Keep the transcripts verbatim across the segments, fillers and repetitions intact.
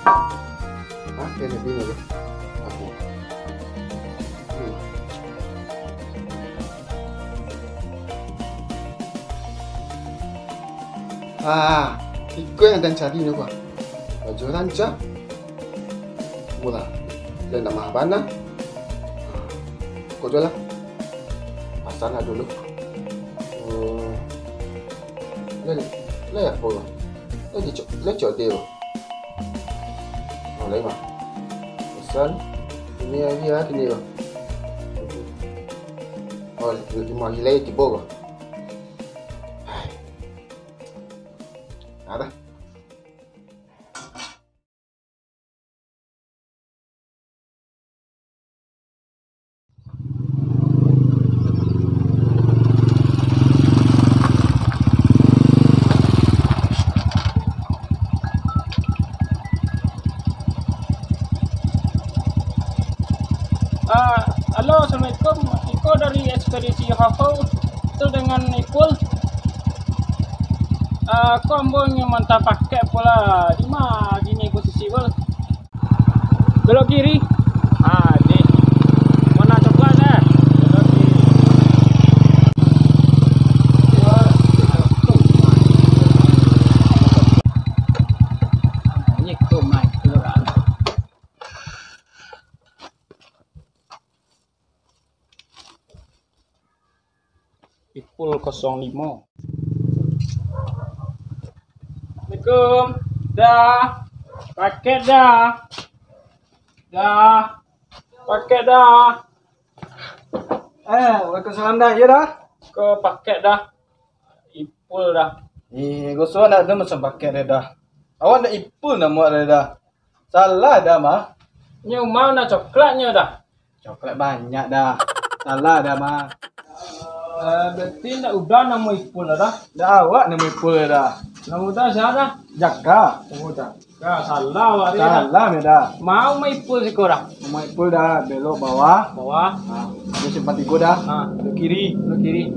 Hah? Kene bini ko. Apo? Hmm. Ah, iko nan den cari ko. Baju rancak. Murah. Dan nak mahal bana. Ko jual lah. Pasan lah dulu. Hmm. Lai, lai apo? Lai cok, lai cok dia. Oh, lai mah. Pasan. Ini hari lah, ini lah. Oh, limo hari lai tibo ko. Hai. Ada. Ah, halo, assalamualaikum. Iko dari ekspedisi Hoho tu dengan Ipul. Ah, ko ambo ingin manta paket pulo. Di ma kini posisi, Pul? Belok kiri. Ah, di. Warna coklat, eh. Belok kiri. Ini tuh, Mas, kelurahan. Ipul kosong limo. Assalamualaikum. Dah. Paket dah. Dah. Paket dah. Eh, waalaikumsalam dah. Iyo dah. Ko paket dah. Ipul dah. Eh, gosok ndak ado masan paket dah. Awak ndak Ipul namo dah. Salah dah, mah. Nyo mah nak coklatnyo dah. Coklat banyak dah. Salah dah, mah. Eh, berarti ndak Uda namo Ipul dah. Ndak awak namo Ipul dah. Namo Uda sia dah? Jaka. Oh, Jaka. Salah awak tadi dah. Salah, mah, dah. Mah Ipul siko dah. Mah Ipul dah, belok bawah. Bawah. Ha, ado simpang tigo dah. Ha. Belok kiri. Belok kiri.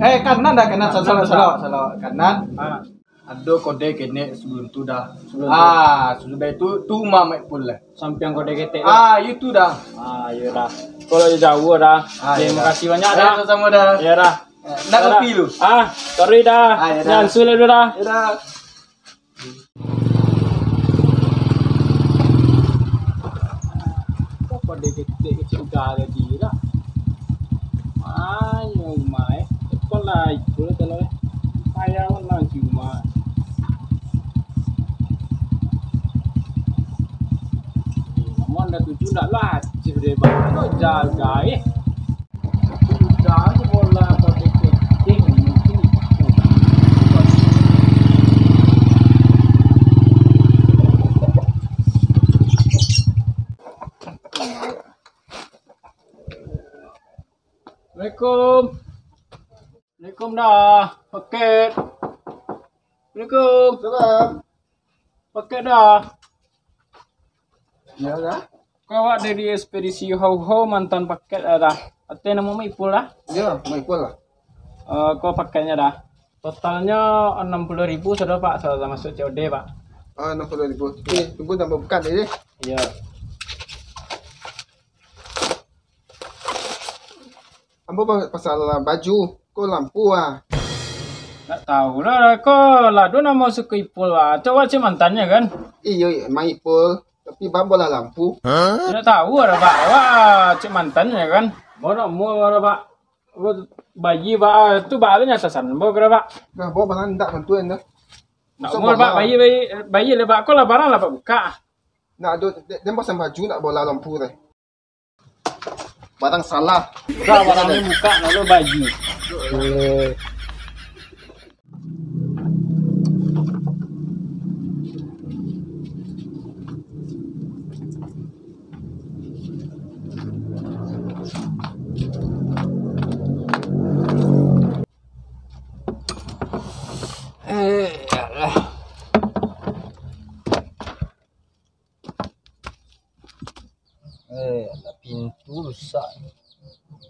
Eh, kanan dah, kanan. Kanan salah, dah. Salah, salah. Kanan. Ha. Ado kode kenek sabalum tu dah. Sabalum tu. Ah, sudah itu, tu mah Ipul lah. Sampiang kode ketek tu. Ah, itu dah. Ah, iyo dah. Kalau jauah dah. Ah, iyo dah. Terima kasih banyak dah. Samo-samo dah. Iyo dah. Eh, nak kopi lu? Ah, sorry dah. Ah, iyo dah. Jangan sulit dulu dah. Iyo dah. Kok kode ketek kecil dah tadi dah. Ayo, Mai. Telepon lah, Ipul kalau, eh. Payah lah, cuma. Eh, namun dah tujuh ndak lah, cip deh, baru jaga, eh. Sudah aja bola kau deketin, mungkin itu. Assalamualaikum. Assalamualaikum dah. Paket. Assalamualaikum. Salam. Paket dah. Iyo dah. Ko awak dari ekspedisi Hoho manta paket dah. Ateh namo Maipul dah? Iyo, Maipul lah. Eh, ko paketnyo dah. Totalnyo anam puluah ribu sudah, Pak, sudah masuak C O D, Pak. Ah, anam puluah ribu. Oke, tunggu tambah buka deh. Iyo. Ambo pa-, pasal baju, ko lampu ah. Ndak tahu lah, ko lah ado namo suku Ipul ah. Cok awak cek mantannyo kan? Iyo, iyo, emang Ipul, tapi baa bolah lampu. Ndak tahu lah, Pak. Awak cek mantannyo kan? Bo ndak muah lah, Pak. Bo bayi, Pak. Tu baa nyo atasan bo kira, Pak. Nah, bo barang ndak bantuan dah. Ndak muah, Pak. Bayi, bayi, bayi lah, Pak. Ko lah barang lah, Pak, buka. Ndak ado, de-, den pasang baju ndak bolah lampu teh. Barang salah. Buka, barang ni buka, lalu baju. Eh, alah. Eh, alah, pintu rusak.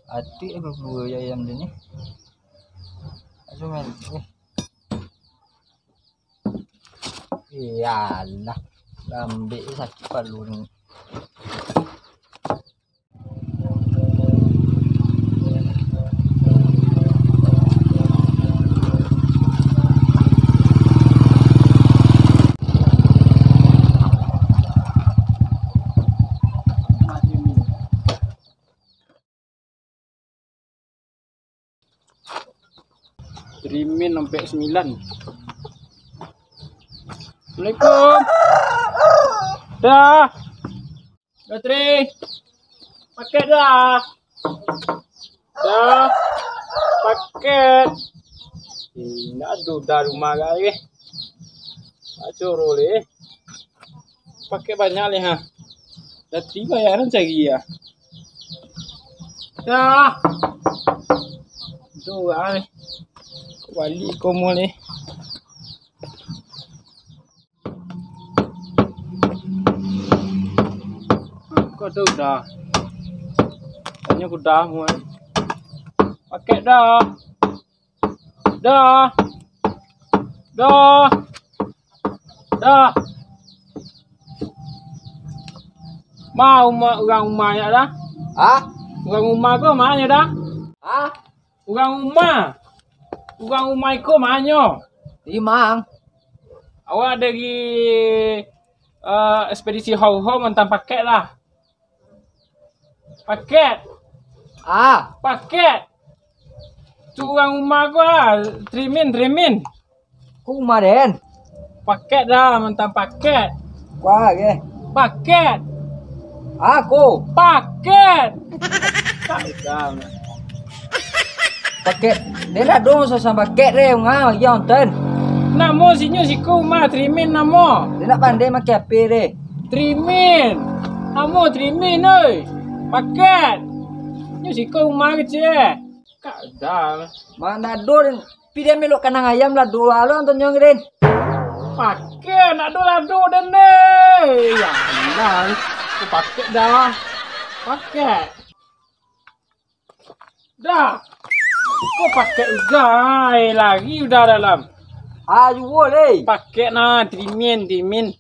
Atuik aku keluar ayam dia ni. Aduh, men. Eh. Iyalah. Lambek sakik palu ni. Trimin sampai sembilan. Assalamualaikum. Dah. Dah, Tri. Paket dah. Dah. Paket. Eh, ndak ado dah rumah gai. Acoro leh. Pakai banyak leh, ha. Dah tiba ya, nan cari ya. Dah. Tu ah. Balik komo leh. Kau tu dah. Tanya ku dah mu. Pakai dah. Dah. Dah. Dah. Ma umah, urang umah nyo dah? Ha? Urang umah ko ma nyo dah? Ha? Urang umah. Urang umah iko ma nyo? Imang. Awak dari, eh, ekspedisi Hau Hau mantang paket lah. Paket. Ah. Paket. Tu urang umah ko lah. Trimin, trimin. Ko umah den. Paket dah, mantang paket. Kuah ke? Paket. Aku. Paket. Tak bisa. Paket. Den ado susah paket re, ngah bagi onten. Namo sinyo siko umah trimin namo. Den nak pandai makai H P re. Trimin. Namo trimin oi. Paket. Nyo siko umah kecil. Kadang. Mana ado den. Pi den melok kanang ayam lah dua lo nonton nyong den. Paket nak ado lado den deh. Ya Allah. Ko paket dah. Paket. Dah. Ko paket udah, eh, lagi udah dalam. Ah, juo leh. Paket nah, trimin, trimin.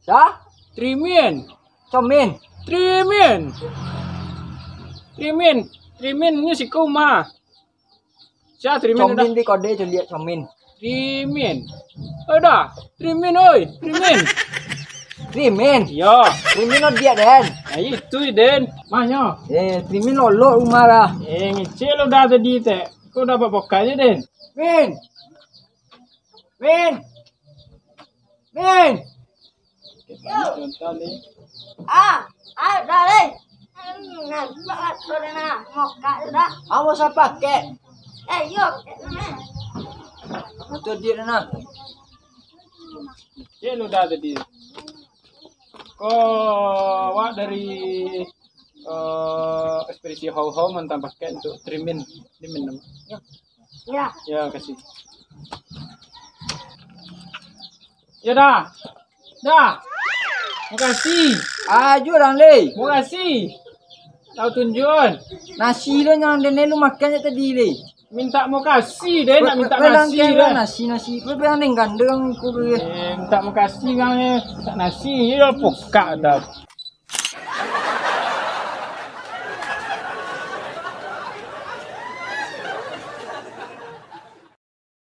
Sa? Trimin. Comin. Trimin. Trimin. Trimin ni siko umah. Sia trimin udah. Comin di kode coliak comin. Trimin. Udah. Trimin oi. Trimin. Trimin. Yo. Trimin odiak den. Nah, itu den. Mahnyo. Eh, trimin lolok umah lah. Eh, ngecek lo dah tadi tek. Kau dapat bokaknyo den. Min. Min. Min. Ah, ah, dah leh. Nampak lah tu dah nah. Mokak tu dah. Kamu siapa kek? Eh, yo. Motor dia dah nah. Cek lu dah tadi. Ko awak dari, eh, ekspedisi Hau Hau mantang paket untuk trimin. Trimin nama. Ya. Ya, kasih. Ya dah. Dah. Makasih. Ajo dang leh. Makasih. Tahu tunjuan. Nasi lo yang den lu makan je tadi leh. Minta makasih deh, nak minta nasi deh. Nasi, nasi. Kau bilang den gandeng aku deh. Eh, minta makasih kan eh. Tak nasi je dah pokak dah.